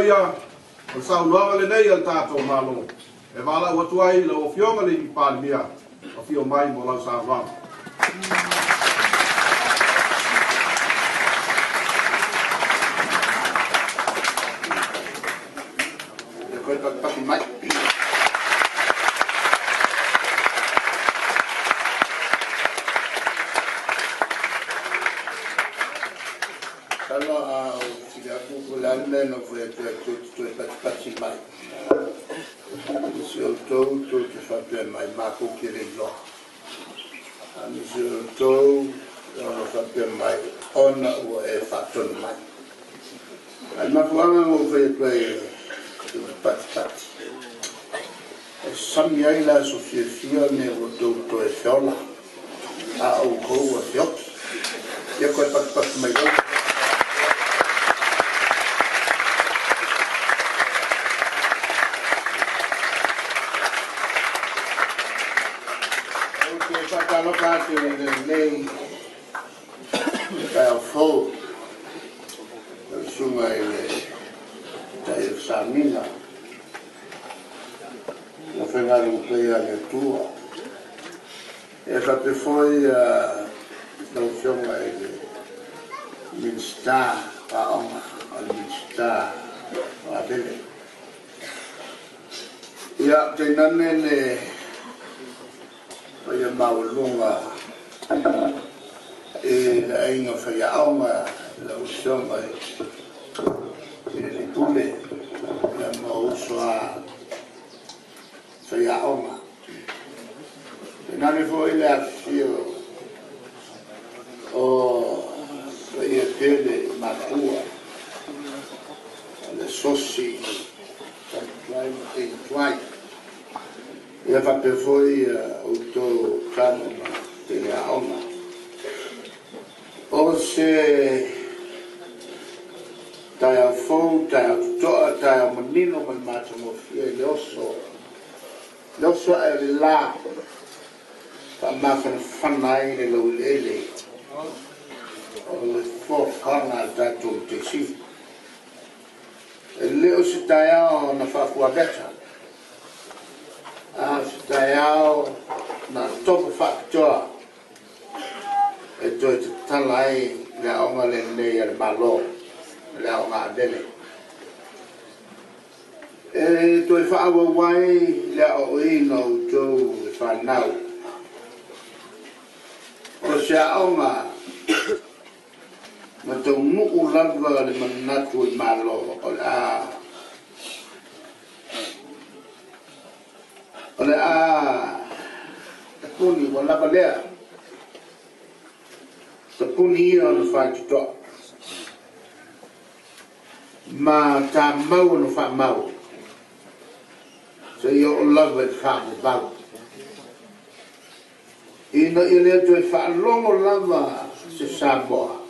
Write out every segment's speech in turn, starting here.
ia, o le saunoaga lenei a le tatou Malo e valaau atu ai i lau Afioga i le Palemia, afio mai mo lau saunoaga. E koe patipati mai. Masalo a ou fesili atu po o le a le mea na ou fai atu ai tou te toe patipati mai, o nisi o outou tou te faapea mai matou te le iloa. A o nisi o outou e ono faapea mai ona ua e faatonu mai. A o le mafuaaga na ou fai atu ai tou te patipati, e sami ai le aso fiafia lenei ua outou toe feola, a o outou ua feoti. Ia toe patipati mai loa. Ou te faatalofa atu i lenei taeao fou i lau Susuga i le Taitai o le Sauniga, le aufaigaluega paia a le Atua, e faapea foi lau Afioga i le Minisita o Aoga, o le Minisita o Avele. Ia, tainane le paia maualuga i le aiga faiaoga, lau Afioga i le Pule ma ou uso a faiaoga. Tainane foi le afifio o paia tele matua, o le asosi tama tuai ma teine tuai, ia faapea foi outou tama ma teine aoga. O se taeao fou, taeao totoa, taeao manino ma le matagofie i le oso ae o le la, faamafanafana ai le laueleele o le foafoaga a le tatou Matai Sili. E le o se taeao na faafuaveta, a o se taeao na togo faapitoa e toe tatala ai le aoga lenei a le Malo, le aoga Avele. E toe faaauau ai le aoaoina o outou e fanau. O se aoga na taunuu lava le manatu o le Malo o le a tapuni ua lava lea, tapuni ia ona faitotoa ma tamau ona faamau seia oo lava i le faavavau, ina ia le toe faalogo lava se Samoa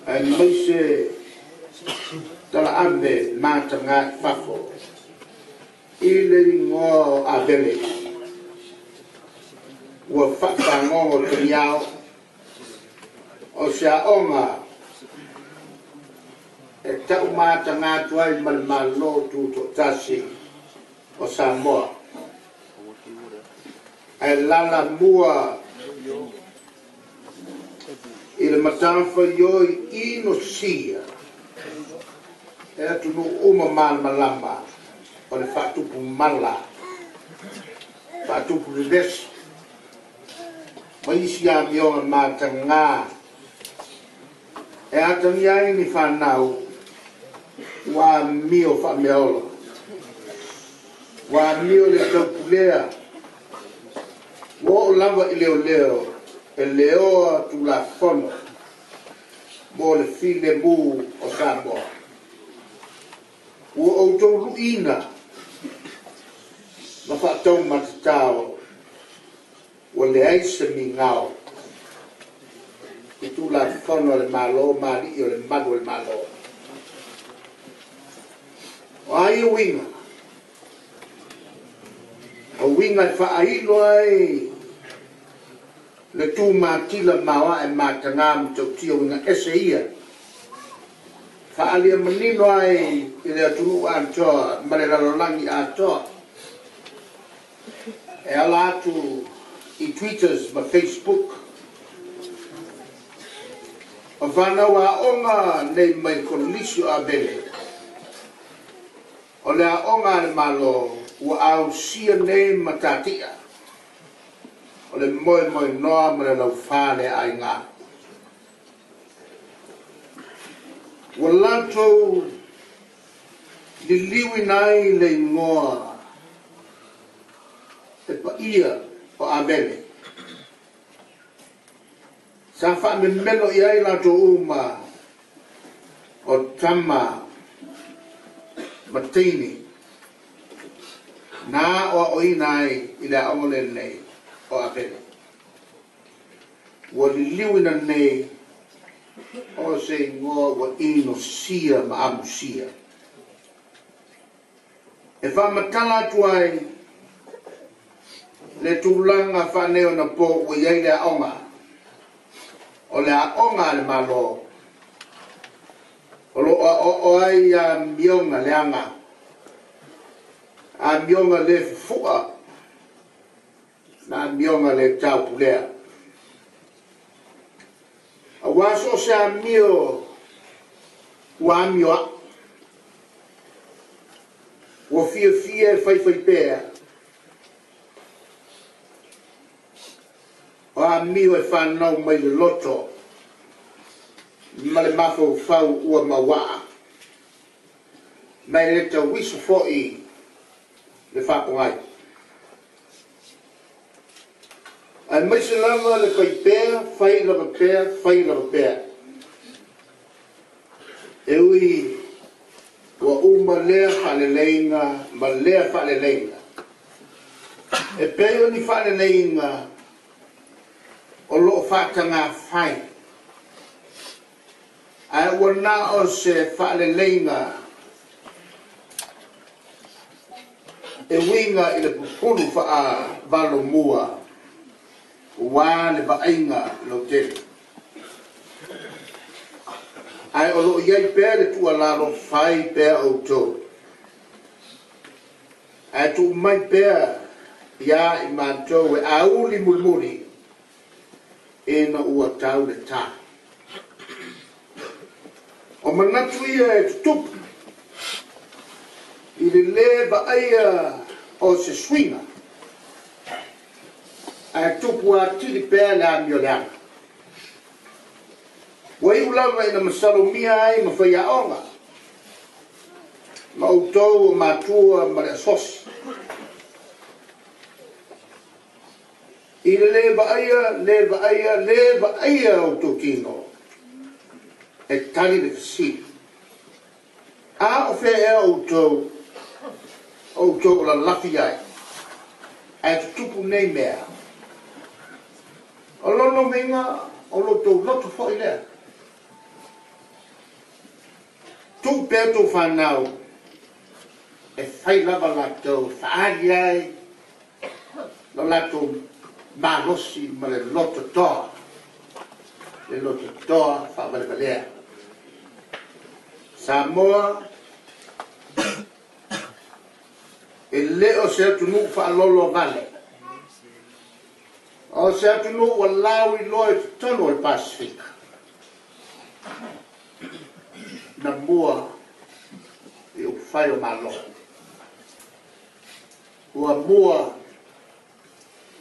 aemaise talaave mataga i fafo i le igoa o Avele ua faafagogo tagiao. O se aoga e tau mataga atu ai ma le Malo Tutoatasi o Samoa, ae lalamua i le matafaioi inosia e atunuu uma malamalama o le faatupu mala, faatupu vevesi, ma isi amioga mataga e atagia ai ni fanau ua amio faameaola, ua amio le taupulea, ua oo lava i leoleo e leoa Tulafono mo le filemu o Samoa. Ua outou luiina ma faataumatatao ua leai se migao i Tulafono a le Malo ma alii o le malu o le Malo. O a ia uiga? O uiga e faailo ai le tumatila maoae mataga ma tautia uiga ese ia. Faaalia manino ai i le atunuu atoa ma le lalolagi atoa e ala atu i Twitters ma Facebook. O fanau aoga nei mai le Kolisi o Avele, o le aoga a le Malo ua ausia nei matatia o le moemoenoa ma le laufa le aiga. Ua latou liliuina ai le igoa e paia o Avele. Sa faamemelo i ai latou uma o tama ma teine na aoaoina ai i le aoga lenei o Avele. Ua liliuina nei o se igoa ua inosia ma amusia. E faamatala atu ai le tulaga faaneionapo ua i ai le aoga, o le aoga a le Malo o lo o aoao ai amioga leaga, amioga le fufu'a ma amioga le taupulea. Auā so o se amio ua amioa'i, ua fiafia e faifaipea, o amio e fanau mai le loto ma le mafaufau ua mauaa, ma e le tauiso foi le faapogai. Aemaise lava le faipea, fai lava pea, fai lava pea. E ui ua uma lea faaleleiga ma lea faaleleiga, e pei o ni faaleleiga o lo o faatagafai, ae ua na o se faaleleiga e uiga i le pupulu faavalomua ua le vaaiga lautele. Ae o lo o i ai pea le tuualalo, fai pea outou, ae tuu mai pea ia i matou e auli mulimuli ina ua tau le tā. O manatu ia e tutupu i le lē vaaia o se suiga, ae tupu atili pea le amioleaga. Ua iu lava ina masalomia ai ma faiaoga ma outou o matua ma le asosi. I le lē vaaia, lē vaaia, lē vaaia outou tino, e tali le fesili. A o fea ea outou, outou o lalafi ai, ae tutupu nei mea? O lona uiga, o lo outou loto foi lea. Tuu pea tou fanau e fai lava latou e faaali ai lo latou malosi ma le loto toa, le loto toa faavalevalea. Samoa e le o se atunuu faalolo vale, o se atunuu ua lauiloa i totonu o le Pasefika. Na mua i upufai o Malo. Ua mua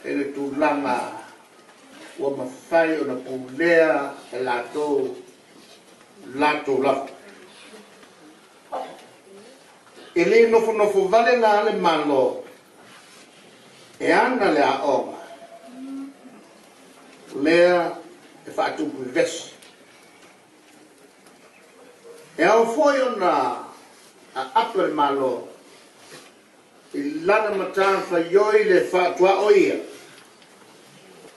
i le tulaga ua mafai ona pulea e latou latou lava. E le nofonofo vale la le Malo e ana le aoga lea e faatupu vevesi. E ao foi ona aapo le Malo i lana matafaioi le faatuaoia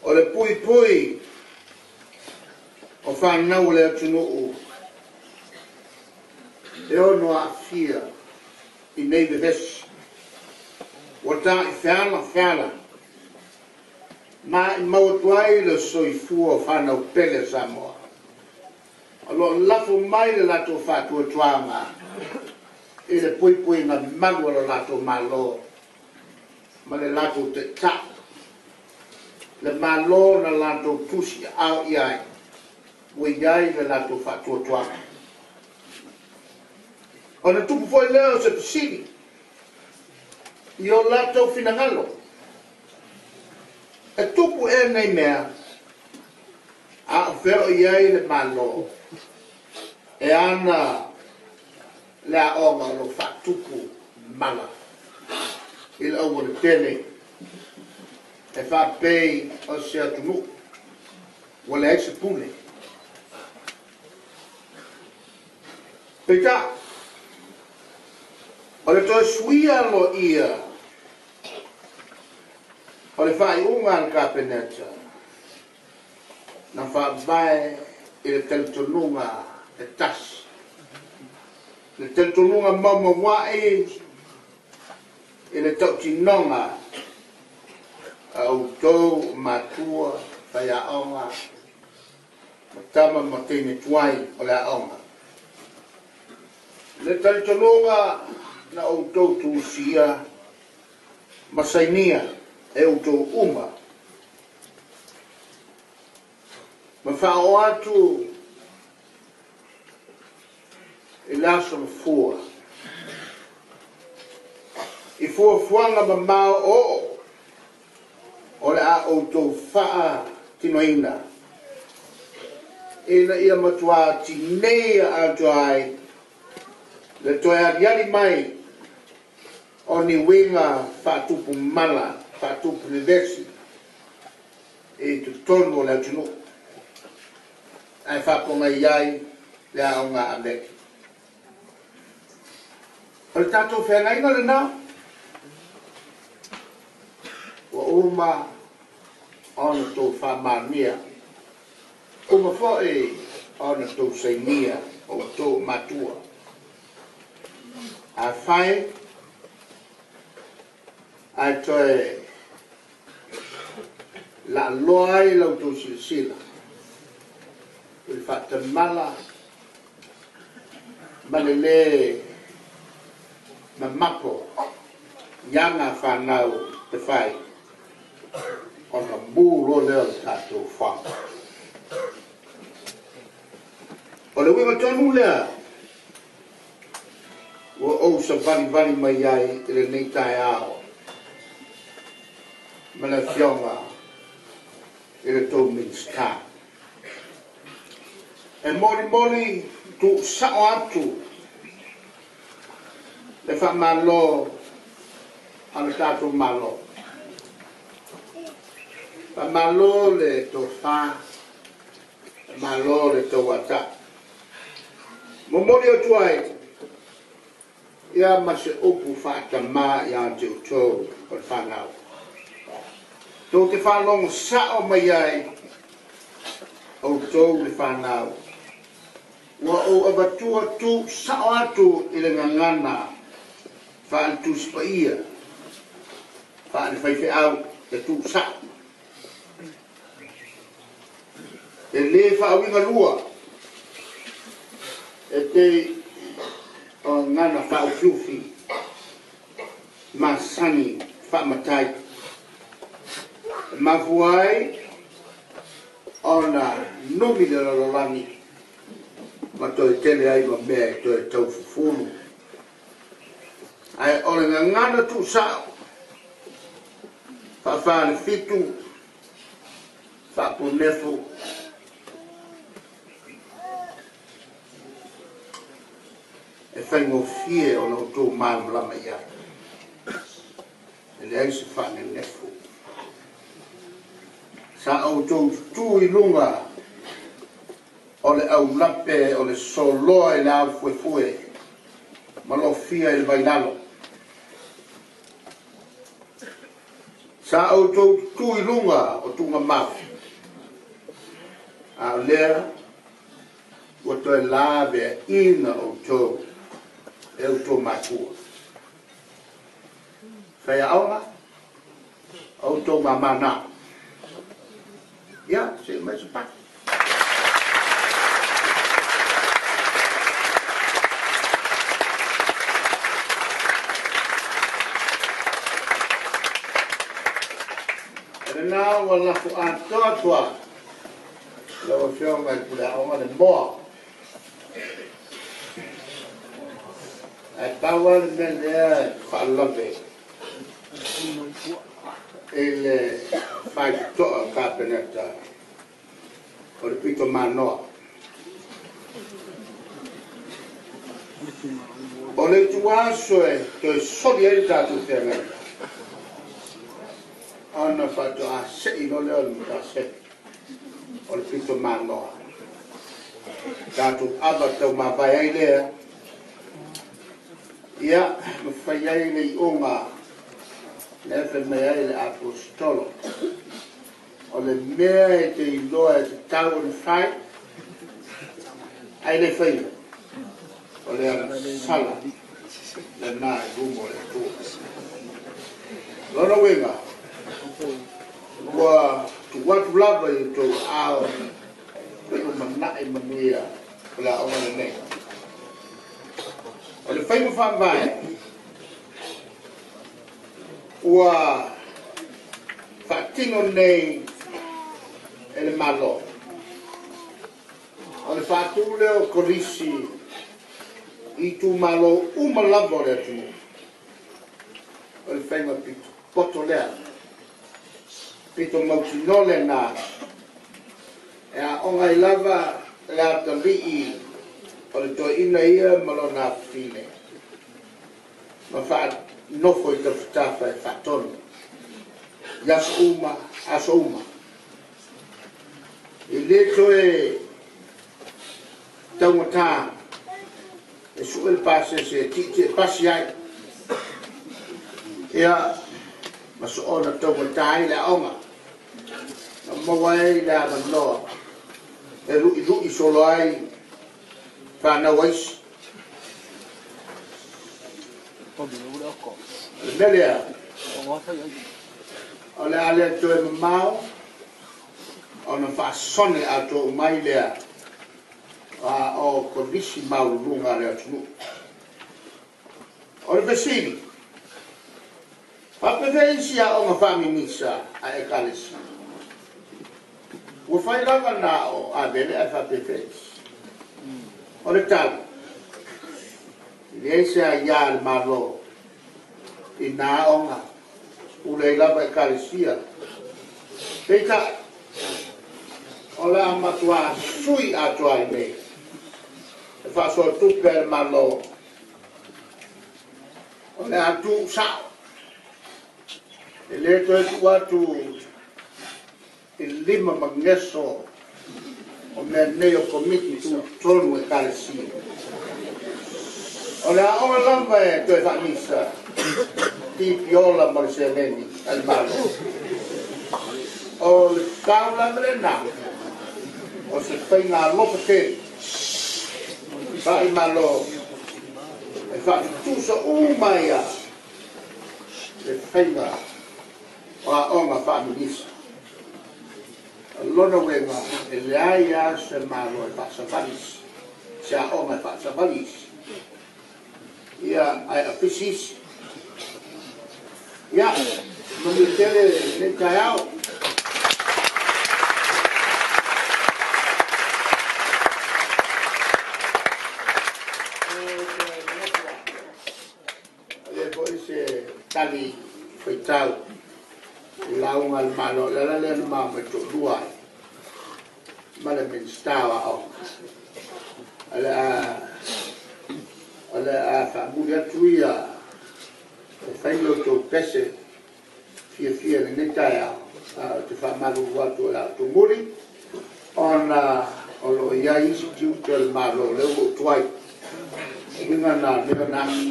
o le puipui o fanau o le atunuu e ono aafia i nei vevesi. Ua taifeala feala ma i mau atu ai le soifua o fanau pele o Samoa. O lo o lafo mai le latou faatuatuaga i le puipuiga malu a lo latou Malo ma le latou Taitai, le Malo na latou tusiaao i ai, ua i ai le latou faatuatuaga. Ona tupu foi lea o se fesili i o latou finagalo, E tupu ea nei mea, a o fea o i ai le Malo e ana le aoga o lo o faatupu mala i le aualatele e faapei o se atunuu ua leai se pule? Peitai, o le toe suia aloaia o le faaiuga a le Kapeneta na faavae i le talitonuga e tasi, le talitonuga maumauai i le tautinoga a outou o matua, faiaoga, ma tama ma teine tuai o le aoga. Le talitonuga na outou tusia ma sainia e outou uma, ma faaoo atu i le Aso Gafua, i fuafuaga mamao oooo o le a outou faatinoina, ina ia matua tineia atoa ai le toe aliali mai o ni uiga faatupu mala, faatupu vevesi i totonu o le atunuu, ae faapogai ai le aoga a Amerika. O le tatou feagaiga lena, ua uma ona tou faamaonia, uma foi ona tou sainia outou matua. Afai ae toe laaloa ai la outou silasila i le faatamala ma le lē mamapo i aga fanau e fai, ona mu loa lea o le tatou foaga. O le uiga tonu lea ua ou savalivali mai ai i lenei taeao ma le Afioga i le tou Minisita. E molimoli tuusao atu le faamalo a le tatou Malo. Faamalo le tofa, faamalo le tauatai. Momoli atu ai ia ma se upu faatamā ia te outou o le fanau. Tou te faalogo sao mai ai outou le fanau, ua ou avatua tuusao atu i le gagana faale-Tusi Paia, faale-faifeau e tuusao. E lē faauiga lua e pei o gagana faaufiufi masani faamatai. E mafua ai ona numi le lalolagi ma toe tele ai ma mea e toe taufufulu. Ae o le gagana tuusao faafalefitu faapunefu e faigofie ona outou malamalama i ai. E leai se faanenefu. Sa outou tutu i luga o le aulape o le soloa i le aufuefue ma lofia i le vailalo. Sa outou tutu i luga o tuugamau, a o lea ua toe laveaiina outou e outou matua. Faiaoga, outou mamā na. Ia, se i mai se paki. Lena ua lafo atoa atu lava i lau Afioga i le Pule Aoga le moa. Ae pau lava le mea lea e faalave i le faitotoa o le Kapeneta o le pito manoa. O le ituaso e toe soli ai le tatou feagaiga, ona faatoa sei loa lea o le matase o le pito manoa. Tatou ava taumavae ai lea, ia, ma fai ai le iuga lea fai mai ai le Aposetolo. O le mea e te iloa e tatau ona fai, ae le faia, o le agasala lena i luma o le Atua. Lona uiga, ua tuu atu lava i outou aao le lumanai manuia o le aoga lenei. O le faiga faavae ua faatino nei e le Malo, o le faatu lea o kolisi i itumalo uma lava o le atunuu. O le faiga pito poto lea, pito mautinoa lena e aoga ai lava le atalii o le toeaina ia ma lona afafine ma faanofo i tafatafa e faatonu i aso uma, aso uma. E le toe taugata e sue le pasese e tietie pasi ai, ia, ma soona taugata ai le aoga, ma maua ai le avanoa e lu'ilu'i solo ai fanau aisi. O le mea lea, o le a le toe mamao ona faasone atoa mai lea o kolisi maualuluga a le atunuu. O le fesili, faapefea isi aoga faaminisa a Ekalesia? Ua fai lava na o Avele ae faapefea isi? O le tali, e leai se aiā a le Malo i nā aoga, pule ai lava Ekalesia. Peitai, o le a matua sui atoa ai nei e faasoa tupe a le Malo, o le a tuu sao, e le toe tuu atu i lima mageso o mea nei o komiti tutotonu Ekalesia. O le aoga lava e toe faamisa, pipiola ma le seleni a le Malo. O le pau lava lena o se faiga alofa tele faale-Malo e faatutusa uma ai le faiga o aoga faaminisa. O lona uiga, e leai lava se Malo e faasavali isi, se aoga e faasavali isi, ia, ae apisi isi. Ia, manuia tele lenei taeao. Le foi se tali faitau i lauga a le Malo, le ala lea na ma mai toalua ai ma le Minisita o Aoga. O le a faamuli atu ia e fai lo outou pese fiafia i lenei taeao, a o te faamalulu atu o le a tumuli ona o lo o i ai isi tiute o le Malo lea ua ou tuai. Uiga na mea na aso.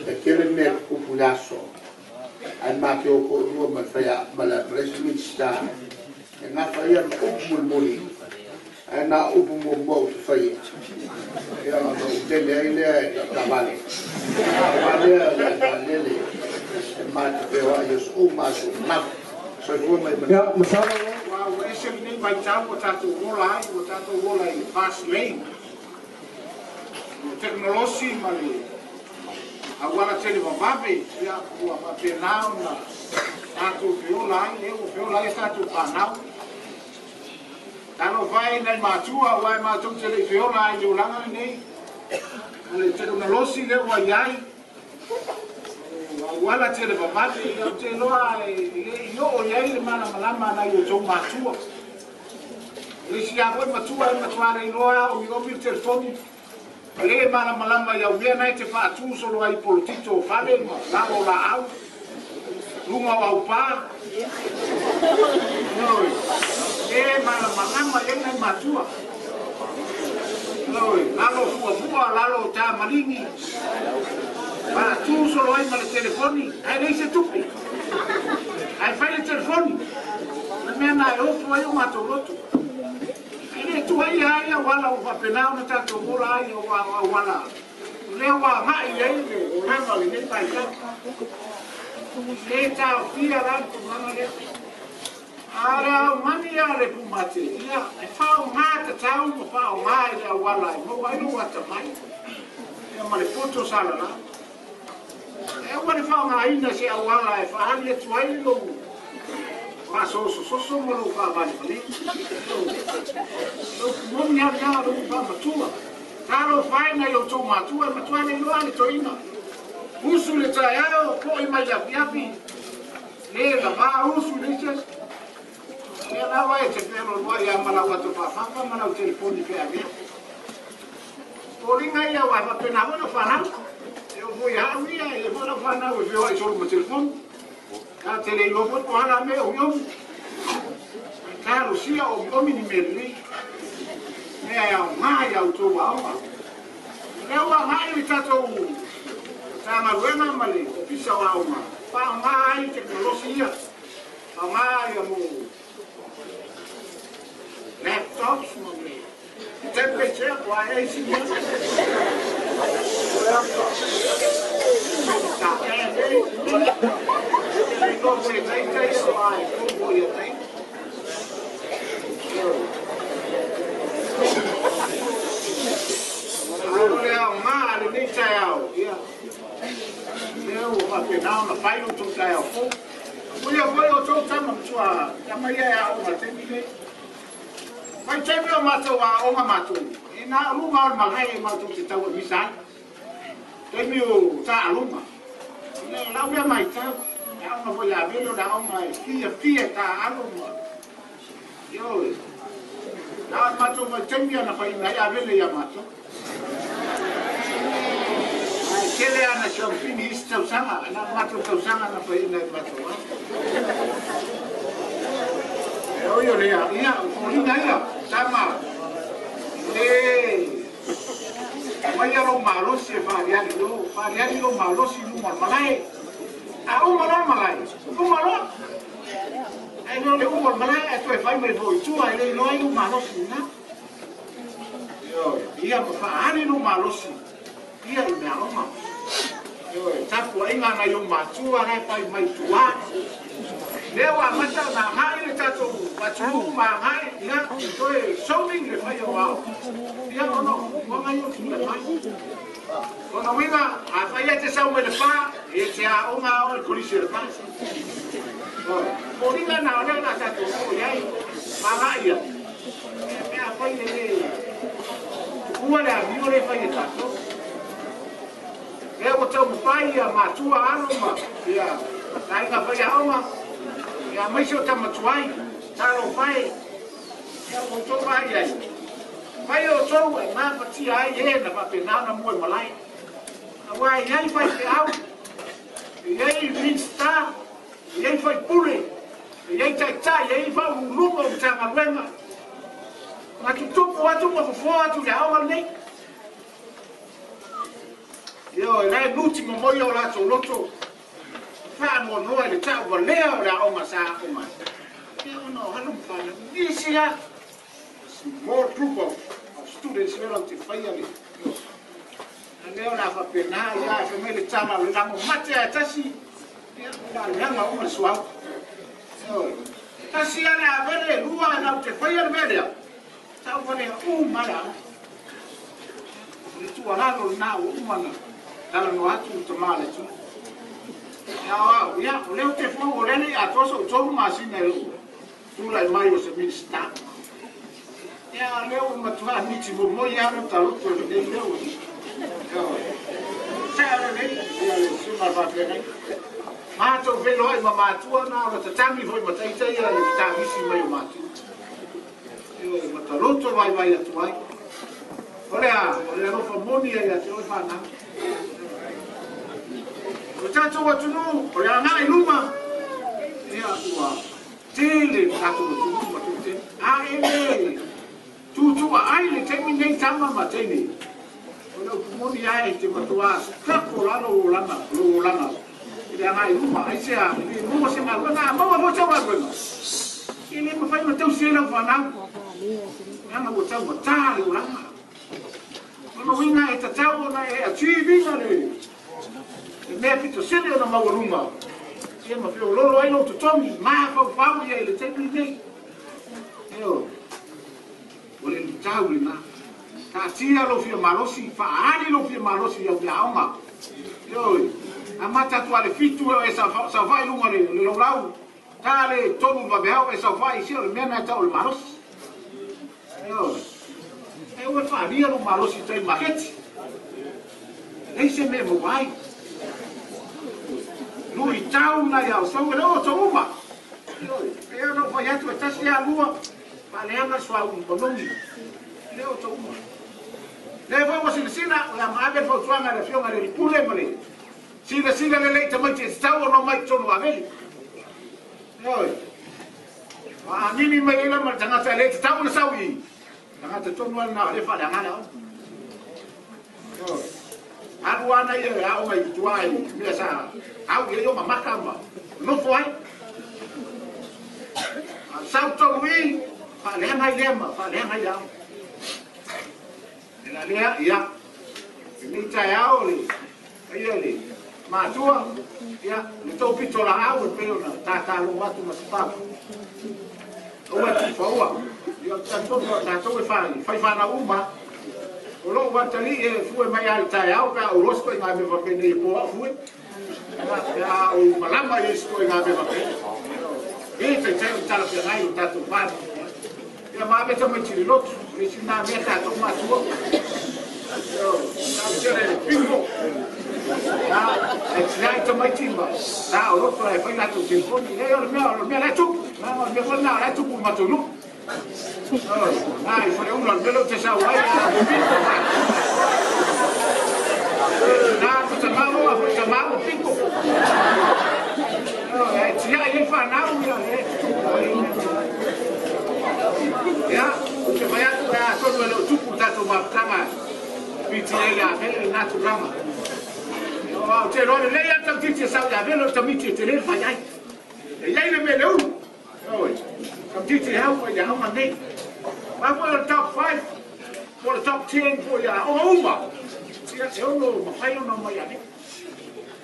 E tele mea tutupu i le aso, ae ma te o toalua ma le faia ma le isi Minisita e gafa ia ma upu mulimuli, ae na o upu muamua ou te faia. Ia ona ou tele ai lea i lau taavale. Aua lea o le vaalele e ma te feoai i aso uma aso uma. Soifua ma ia manuia. Ia, masalo. Ua ese lenei vaitau ua tatou ola ai, ua tatou ola i le fast lane. O le tekonolosi ma le auala televavave, ia, ua faapena ona Tatou feola ai, lea ua feola ai a tatou fanau. Talofa e i nai matua aua e matou te le i feola ai i le olaga lenei. O le tekonolosi lea ua i ai, o auala televavave, ia ou te iloa e le i oo i ai le malamalama a nai outou matua. O le isi lava foi matua e matua le iloa lava omiomi le telefoni, e le malamalama i au mea na e te faatu solo ai i polotito o fale ma lalo o laau, luga o aupa. Ioe, e malamalama i ai nai matua. Ioe, lalo o fuafua, lalo o tamaligi, faatu solo ai ma le telefoni, ae leai se tupe. Ae fai le telefoni, o le mea na e ofo ai o matou loto. E le tuaia ai auala ua faapena ona tatou ola ai o auala lea ua agai i ai le olaga o lenei vaitau. E le taofia la le tulaga lea. A o le aumani a le pumate, ia, e faaaoga tatau ma faaaoga i le auala e maua ai lou atamai, ia ma le poto salala. E aua le faaaogaina se auala e faaali atu ai lou faasosososo ma lou faavalevalea. Lou moni lava lena, lou faamatua. Talofa e nai outou matua, e matua le iloa le toeaina. Usu i le taeao, foi mai le afiafi, le lava usu i le isi aso. Ia la e te feolooloai lava ma lau ato faafafa ma lau telefoni feavea. Foliga ia aua e faapena foi lau fanau. E oo foi ia au ia, e i ai foi lau fanau e feoai solo ma telefoni. Ta te le iloa foi po o a la mea e omiomi. Talosia omiomi ni mea lelei. Mea e aoga i a outou aoga. O lea ua agai le tatou Matagaluega ma le Ofisa o Aoga, faaaoga ai tekonolosi ia. Faaaoga ia mo laptops ma mea. Temperature, ua ae ai si mea. Sa e nei, le iloa foi e taitai, o ae fou foi ia tai. A o le aoga a lenei taeao, ia, lea ua faapena ona fai lo outou taeao fou. Mulia foi outou tama matua, tama ia e aoga i le taimi lenei. Mai taimi o matou aoga matou, e na o luga o le malae e matou te tau amisa ai. Taimi o taaluga. Ina o lau lea matau, le aoga foi a Avele o le aoga e fiafia e taaalo ma ioe. Na o le matou vaitaimi ana faiina ai Avele ia matou. Ae tele ana siamupini isi tausaga, na o matou tausaga na faiina ai matou aoga. E oi o lea, ia, o foliga ia, tama, le Aumaia lou malosi e faaaliali i o, faaaliali lou malosi i luma o le malae. A uma loa le malae, uma loa. Ae le o le uma o le malae ae toe fai mai foi i tua, e le iloa ai lou malosi lena. Ioe, ia ma faaali lou malosi ia i meaaoga. Ioe, tapuaiga a nai ou matua la e fai mai i tua. Lea ua amata ona agai le tatou atunuu ma agai, ia, toe zoning le fai o ao. Ia, ona o fuafuaga ia ua tulai mai. Lona uiga, afai e te sau mai Lepa, e te aoga a oe i le Kolisi o Lepa. Ioe, foliga na o lea o le a tatou oo i ai, ma agai ai. Ia, pe afai e le tuua le amio lea e fai e tatou. Lea ua taumafai ia matua, alo ma ia aiga faiaoga, ia aemaise o tama tuai, talofa e, ia ua outou vaai ai. Fai outou e mafatia ai e na faapena ona mua i malae. Aua e i ai faifeau, e i ai Minista, e i ai faipule, e i ai taitai, e i ai faauluuluga o Matagaluega. Na tutupu atu ma fofoa atu i le aoga lenei. Ioe, la e nuti momoia o latou loto, faanoanoa i le tauvalea o le aoga sa aoga ai. Ia ona o alo ma fanau, nisi lava, small group of students lea latou te faia le, a lea o le a faapena, ia, fai mai le tala o le lago mate lava e tasi, ia, o le a leaga uma le suauu. Ioe, tasi lava le avele, lua latou te faia le mea lea, Tauvalea uma le aoga. O le tuualalo lena ua uma ona talanoa atu le tama o le atunuu. Ia o au, ia, o lea ou te fou, o lea e le i atoa sou 3 masina i lou tulai mai o se Minisita. Ia, o lea ua matua miti momoi lava lou taloto i lenei mea ua Ioe. Sao lelei, ia le susuga i le faafeagaiga. Matou feiloai ma matua na ona tatagi foi ma taita ia le fetagisi mai o matua. Ioe, ma taloto vaivai atu ai. O le a? O le alofa moni ia ia te oe fanau. O le tatou atunuu, o le agai i luma, ia ua tele le tatou atunuu ma tele. A e le tuutuua ai le taimi nei tama ma teine, o le upu moni lava e te matua struggle lava lou olaga, lou olaga i le agai i luma. Aisea? E le maua se galuega, a maua foi sau galuega, e le mafai ona tausi ai lau fanau, leaga ua taugata le olaga. O lona uiga e tatau ona e achieve ina le mea pito sili ona maualuga ia ma feololo ai lou totogi, mafaufau ia i le taimi lenei. Ioe. O le luitau lena. Taatia lou fia malosi, faaali lou fia malosi i au meaaoga. Ioe. Amata atu lava i le 7 e oo e saofai i luga o le laulau, ta le 3 i le vaveao e saofai, se o le mea lena e tau o le malosi. Ioe. E aua le faaalia lou malosi i tai maketi. Leai se mea e maua ai. Luitau na ia outou, e le o outou uma. Ioe. E pei ona ou fai atu, e tasi lava lua, faaleaga le suauu manogi. E le o outou uma. Lea foi ua silasila, o le a maave le fautuaga a le Afioga i le Alii Pule ma le silasila lelei i tamaiti e tatau ona omai i totonu o Aveli. Ioe. Ua amimi mai ai la ma le tagata e le tatau ona sau i i. Tagata tonu lava lena o lea e faaleaga le aoga. Ioe. Alu ana ia e aoga i tua i mea sa au i ai ona maka ma nofo ai. A sau tonu i, faaleaga ai lea ma faaleaga ai le aoga. E la lea, ia, lenei taeao le paia i le matua, ia, le tou pitolaau e pei ona tatalogo atu ma se pau. Aua e tuufaua, ia, ou te talitonu o tatou e fai fanau uma. O lou atalii e fue mai lava i le taeao pe a ou loa se ituaiga mea faapenei e po au fue. Pe a ou malama i isi ituaiga mea faapea. E taitai o le talafeagai o tatou fanau. Ia ma ave tamaiti i le lotu. O le isi lena mea tatou matua. Tau tele le piko. Ia, e tiai tamaiti ma ta o lotu e fai latou telefoni. Leai o le mea, o le mea la e tupu. Leaga o le mea foi lena o la e tupu i matou nuu. Na i Faleula, o le mea lea ou te sau ai, piko. Na, ko tamau, a foi tamau, piko. E tiai ai fanau, ia, e Ia, ou te fai atu, e atonu e le o tupu le tatou mafutaga PTA ia Avele lena tulaga. O au te iloa lelei lava le tamaitiiti e sau ia Avele o le tamaiti e tele le fai ai. E i ai le mea i le ulu. Ioe, tamaitiiti e au mai le aoga nei. Aua foi o le top 5 po o le top 10 foi i aoga uma, ia e ono mafai ona omai ia Avele.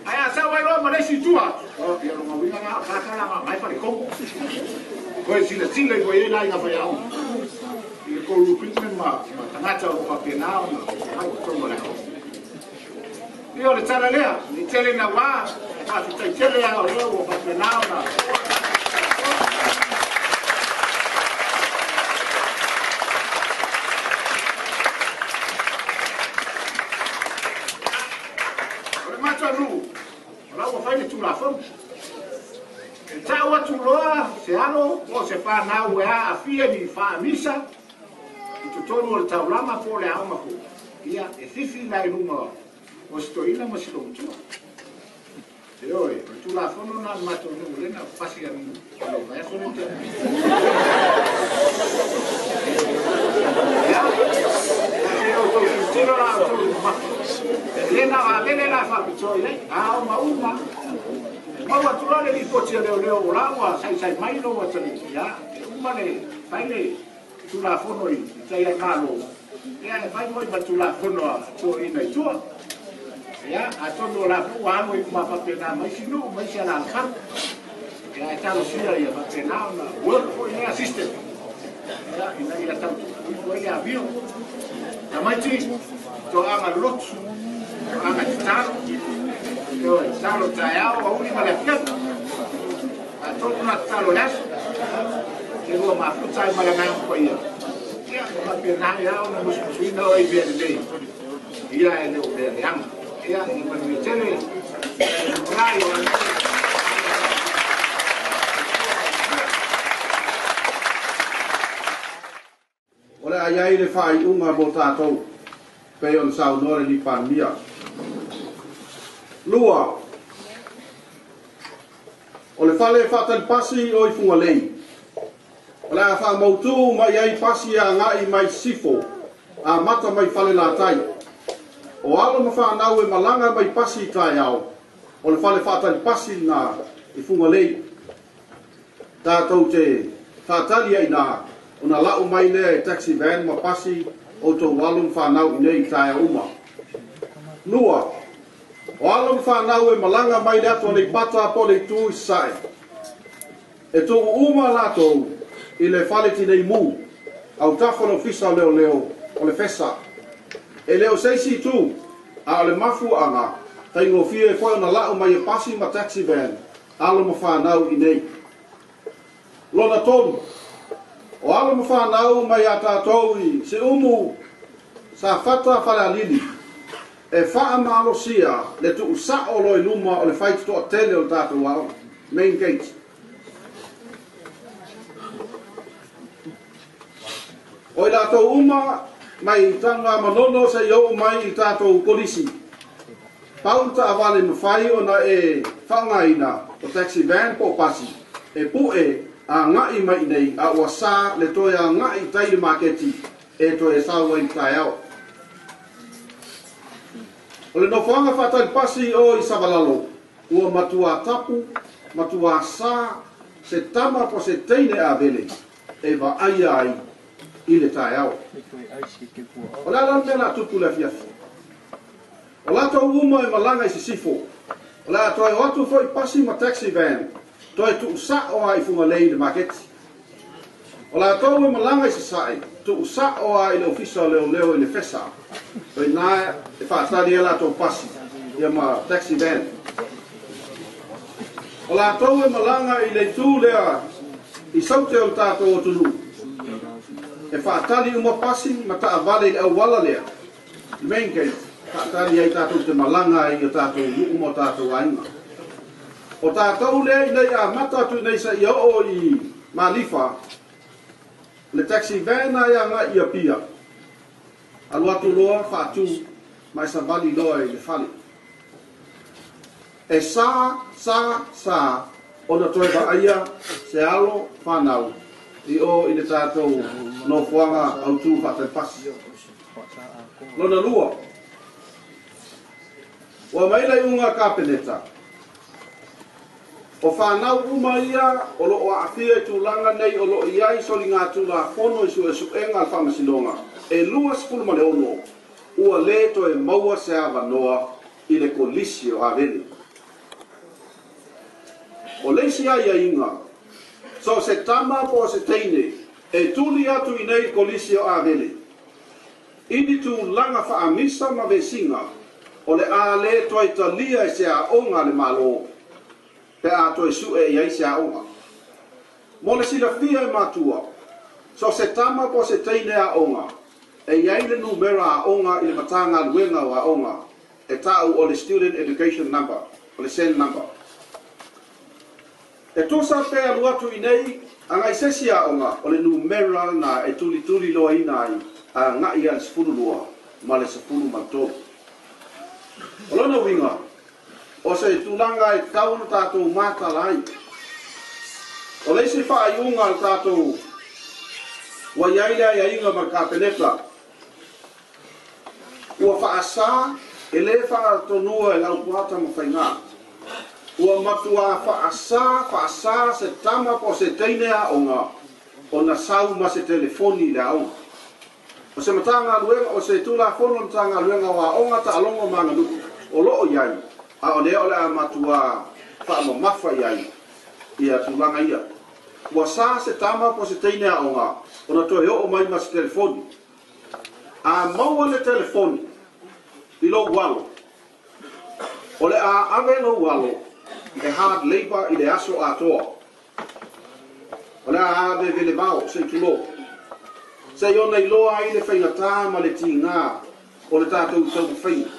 Ae a sau ai loa ma le isi i tua atu, oh, ia lona uiga lena o le tagata la na e faletonu. Toe silasila ifo i ai la i ngā faiaoga i le kou recruitment ma tagata o lo o faapena ona omai i totonu o le aoga. Ia o le tala lea, ne i tele na wā, e faafetai tele lava o lea ua faapena ona O le matou nuu, o la ua fai le Tulafono. E tau atu loa se alo po o se fanau e aafia i ni faamisa i totonu o le taulaga po o le aoga foi, ia, e fifi la i luga o si toeaina ma si loumatua. Ioe, o le Tulafono lena a le matou nuu lea na pasi atu i le vaiaso lea na tea nei. Ia, se i outou tilotilo la outou i mamafa. E le na o Avele la e faapitoa i ai, a o ma uma. E maua atu loa le lipoti a leoleo o la ua saisai mai lou atalii, ia, e uma le fai le Tulafono i tai a le Malo, ia e fai foi ma Tulafono a toeaiina i tua. Ia, atonu o la foi ua alu ai uma faapena ma isi nuu ma isi alaalafaga. Ia, e talosia ia faapena ona work foi lea system, ia, ina ia tau tupu ifo ai le amio. Tamaiti, toaga lotu, toaga tatalo. Ioe, tatalo taeao, aoauli ma le afiafi. Atonu na tatalo i le aso. Te lua mafuta ai ma le Agaga Paia. Ia, e faapena ai lava ona musumusuina oe i mea lelei. Ia, e le o mea leaga. Ia, ia manuia tele. Lumanai o O le a i ai le faaiuga mo tatou, pei ona saunoa le Alii Palemia. 2, O le fale faatali pasi o i Fugalei, o le a faamautu uma i ai pasi e agai mai Sisifo, amata mai Falelatai. O alo ma fanau e malaga mai pasi i taeao, o le fale faatali pasi lena i Fugalei. Tatou te faatali ai ina ona lau mai lea e taxi van ma pasi outou alo ma fanau inei i taeao uma. 2, O alo ma fanau e malaga mai le atu Aleipata po o le itu i Sasae, e tuu uma latou i le fale tinei mu, autafa o le Ofisa o Leoleo o le FESA. E le o se isi itu, a o le mafuaaga faigofie foi ona lau mai e pasi ma taxi van alo ma fanau i nei. Lona 3, o alo ma fanau mai a tatou i Siumu, Safata, Falealili, e faamalosia le tuusao loa i luma o le faitotoatele o le tatou aoga, main gate. O i latou uma mai Tanugamanono seia oo mai i le tatou Kolisi, pau le taavale e mafai ona e faaaogaina o taxi van po o pasi e pue agai mai i nei, a ua sa le toe agai i tai i le maketi e toe sau ai i le taeao. O le nofoaga faatali pasi o i Savalalo, ua matua tapu, matua sa se tama po se teine avele e vaaia ai i le taeao. O le a la le mea o le a tupu i le afiafi? O latou uma e malaga i Sisifo, o le a toe o atu foi pasi ma taxi van, toe tuusao lava i Fugalei i le maketi. O latou e malaga i Sasae, tuusao lava i le Ofisa o Leoleo i le FESA, o ina e faatali ai latou pasi ia ma taxi van. O latou e malaga i le itu lea i Saute o le tatou atunuu, e faatali uma pasi ma taavale i le auala lea, main gate, faatali ai tatou te malaga ai i o tatou nuu ma o tatou aiga. O tatou lea ina ia amata atu nei seia oo i Malifa, le taxi van ai agai i Apia, alu atu loa faatu ma e savali loa i le fale. E sa, sa, sa ona toe vaaia se alo fanau i o i le tatou nofoaga autu faatali pasi. Lona 2, ua mai le iuga a Kapeneta, o fanau uma ia o loo aafia i tulaga nei o loo i ai soligatulafono i suesuega a le Faamasinoga e 26 ua lē toe maua se avanoa i le Kolisi o Avele. O le isi aiaiga, so o se tama po o se teine e tuli atu i nei i le Kolisi o Avele i ni tulaga faamisa ma vesiga, o le a lē toe talia e se aoga a le Malo pe a toe sue i ai se aoga. Mo le silafia e matua, so o se tama po o se teine aoga e i ai le numera aoga i le Matagaluega o Aoga e ta'u o le Student Education Number, o le SEN number. E tusa pe alu atu i nei agai se isi aoga, o le numera lena e tulituli loaina ai agai a le 12 ma le 13. O lona uiga, o se tulaga e tatau ona tatou matala ai. O le isi faaiuga a le tatou ua i ai le aiaiga ma le Kapeneta, ua faasā e lē faatonua e Laupua Tamafaiga. Ua matuā faasā, faasā se tama po o se teine aoga ona sau ma se telefoni i le aoga. O se Matagaluega, o se Tulafono a le Matagaluega o Aoga, Taaloga ma Aganuu o loo i ai, a o lea o le a matuā faamamafa i ai ia tulaga ia. Ua sa se tama po o se teine aoga ona toe oo mai ma se telefoni. A maua le telefoni i lou alo, O le a ave lou alo e hard labour i le aso atoa. O le a ave velevao, se i tulou, se i ona iloa ai le faigata ma le tiga o le tatou taumafaiga.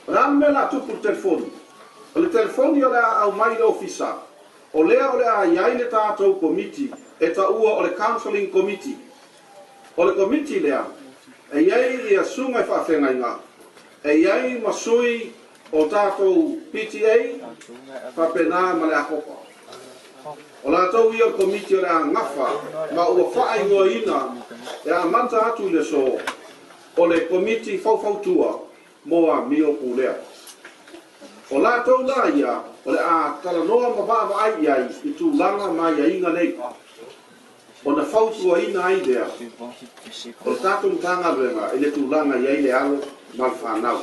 O le a le mea o le a tupu i le telefoni? O le telefoni o le a aumai i le ofisa, o lea o le a i ai le tatou komiti e taua o le Counselling Committee. O le komiti lea, e i ai ia susuga i faafeagaiga, e i ai ma sui o tatou PTA faapena ma le Akopa. O latou ia o le komiti o le a gafa ma ua faaigoaina e amata atu i le aso o le Komiti Faufautua mo Amio Pulea. O latou la ia o le a talanoa ma vaavaai i ai i tulaga ma aiaiga nei, ona fautuaina ai lea o le tatou Matagaluega i le tulaga i ai le alo ma le fanau.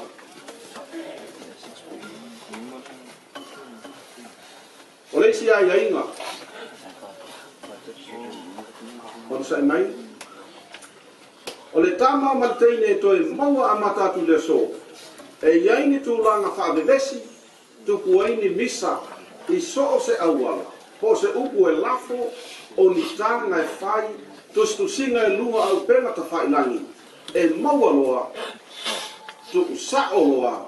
O le isi aiaiga, onosai mai, o le tama ma le teine e toe maua amata atu i le aso, e i ai ni tulaga faavevesi, tupu ai ni misa i so o se auala, po o se upu e lafo, o ni taga e fai, tusitusiga e luga o upega tafailagi, e maua loa, tuusao loa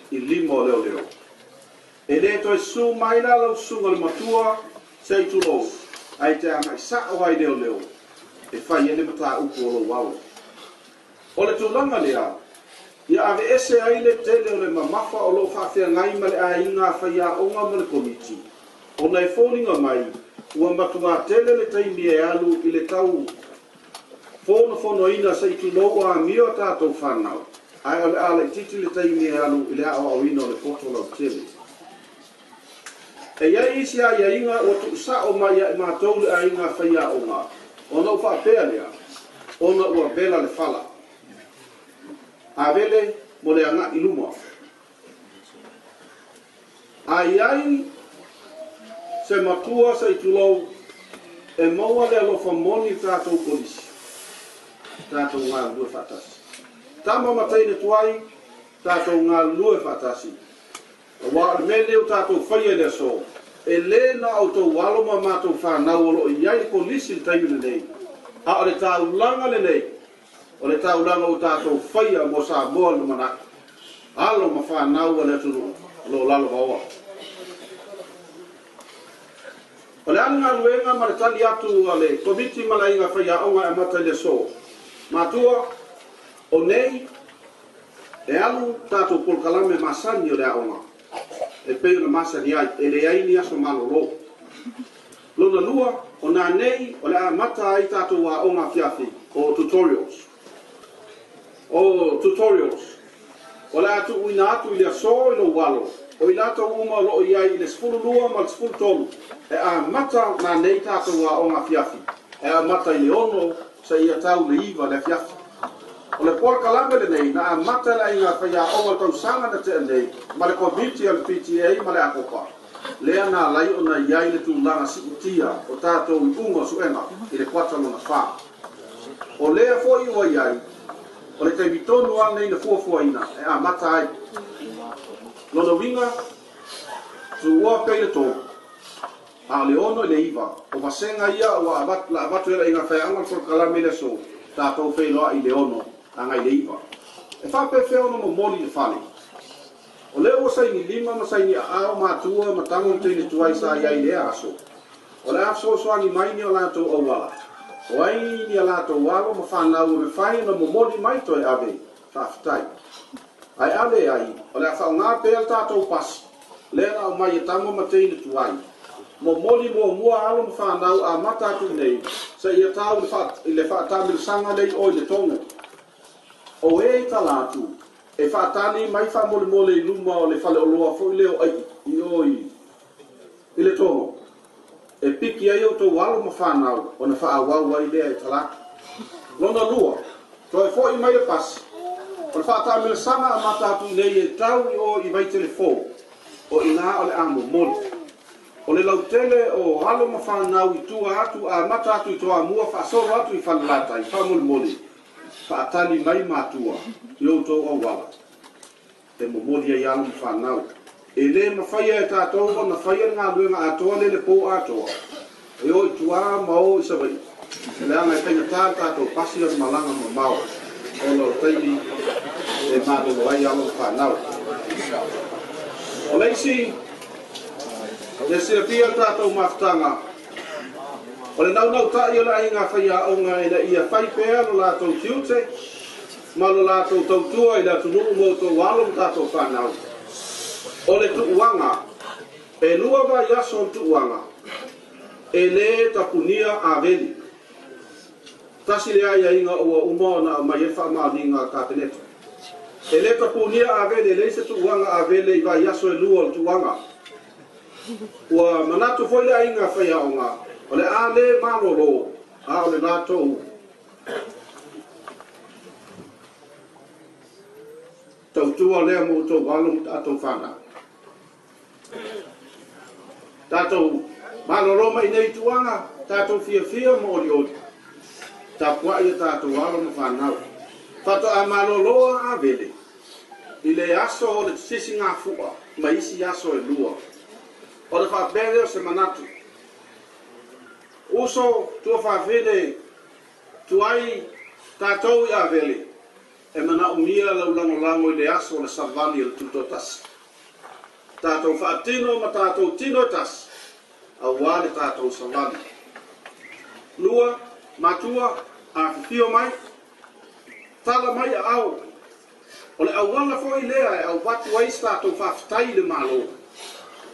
i lima o leoleo. E le toe susu mai la lau susuga i le matua, se i tulou, ae te agai sao ai leoleo e fai ai le mataupu o lou alo. O le tulaga lea, ia aveese ai le tele o le mamafa o lo o faafeagai ma le aiga faiaoga ma le komiti, ona e foliga mai ua matua tele le taimi e alu i le tau fonofonoina se i tulou o amio a tatou fanau, ae o le a laitiiti le taimi e alu i le aoaoina o le poto lautele. E i ai isi aiaiga ua tuusao mai ia i matou le aiga faiaoga, ona ou faapea lea, ona ua vela le fala. A vele mo le agai i luma. A i ai se matua se i tulou e maua le alofa moni i tatou kolisi, tatou galulue faatasi. Tama ma teine tuai, tatou galulue faatasi. Aua o le mea lenei ua tatou faia i le aso, e lē na o outou alo ma matou fanau o lo o i ai le kolisi i le taimi lenei, a o le taulaga lenei, o le taulaga ua tatou faia mo Samoa i le lumanai, alo ma fanau a le atunuu o lo o lalovaoa. O le a le galuega ma le tali atu a le Komiti ma le Aiga Faiaoga e amata i le aso? Matua, o nei, e alu tatou polokalame masani o le aoga e pei ona masani ai, e leai ni aso malolo. Lona lua, o nanei o le a amata ai tatou aoga afiafi o tutorials. O tutorials, o le a tuuina atu i le aso i lou alo, o i latou uma o lo o i ai i le 12 ma le 13, e amata nanei tatou aoga afiafi, e amata i le 6 seia tau le 9 le afiafi. O le polokalame lenei na amata e le aiga faiaoga o le tausaga na tea nei ma le komiti a le PTA ma le Akopa, lea na alai ona i ai le tulaga siitia o tatou iuga o suega i le kuata lona 4. O lea foi ua i ai, o le taimi tonu lava lenei na fuafuaina e amata ai. Lona uiga, tuua pea i le 3, a o le 6 i le 9, o vasega ia ua la avatu e le aiga faiaoga le polokalame i le aso, tatou feiloai i le 6 agai le 9. E faapefea ona momoli i le fale? O lea ua saini lima ma saini aao matua ma tama ma teine tuai sa i ai i lea aso. O le a fesoasoani mai ni o latou auala. O ai ni a latou alo ma fanau e mafai ona momoli mai toe ave, faafetai. Ae a leai, o le a faaaoga pea le tatou pasi, lea na aumai e tama ma teine tuai. Momoli muamua alo ma fanau amata atu nei, seia tau i le faatamilosaga lea i o i le Togo. O e i tala atu, e faatali mai faamolemole i luma o le faleoloa foi lea o Ai'i i o i le Togo, e piki ai outou alo ma fanau ona faaauau ai lea e tala atu. Lona lua, toe foi mai le pasi, o le faatamilosaga amata atu nei e tau i o i Vaitele Fou, o i ina o le a momoli. O le lautele o alo ma fanau i tua atu amata atu i Toamua faasolo atu i Falelatai faamolemole, faatali mai matua i outou auala. e momoli ai alo ma fanau. E lē mafaia e tatou ona faia le galuega atoa le le pō atoa e o i tuā ma o i Savaii, leaga e faigatā le tatou pasi o le malaga mamao ona o le taimi e malolo ai alo ma fanau. O le isi le silafia le tatou mafutaga o le naunauta'i o le aiga faiaoga ina ia fai pea lo latou tiute ma lo latou tautua i le atunuu mo outou alo ma tatou fanau. O le tuuaga, e 2 vaiaso o le tuuaga, e lē tapunia aveli. Tasi le aiaiga ua uma ona aumai ai le faamaoniga a le Kapeneta. E lē tapunia avele, e leai se tuuaga avele i vaiaso e 2 o le tuuaga. Ua manatu foi le aiga faiaoga, o le a lē malolo, a o le latou tautua lea mo outou alo ma tatou fanau. Tatou malolo mai nei tuuaga, tatou fiafia ma olioli, tapuai a tatou alo ma fanau. Faatoa malolo a avele i le aso o le sisigafua ma isi aso e 2. O le faapea lea o se manatu. Uso tuafafine tuai tatou i avele, e manaomia lau lagolago i le aso o le savali o le tutoatasi. Tatou faatino ma tatou tino e tasi, auā le tatou savali. 2, matua, afifio mai, tala mai aao. O le auala foi lea e avatu ai se tatou faafetai i le Malo,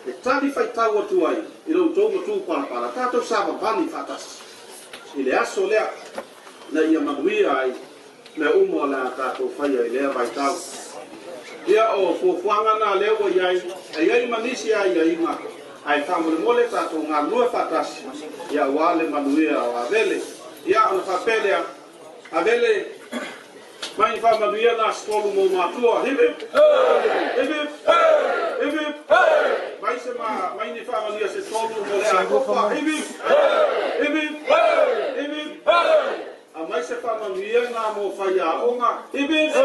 e tali faitau atu ai i lo outou matu palapala, tatou savavali faatasi i le aso lea, na ia manuia ai mea uma o le a tatou faia i lea vaitau. Ia o fuafuaga na lea ua iai, e iai ma nisi aiaiga, ae faamolemole tatou galulue faatasi, ia auā le manuia o Avele. Ia ona faapea lea, Avele, mai ni faamanuia na aso 3 mo matua. Hip hip! Hip hip! Hip hip! Mai se ma, mai ni faamanuia se 3 mo le akofa. Hip hip! Hip hip! Hip hip! A mai se faamanuia na mo faiaoga. Hip hip!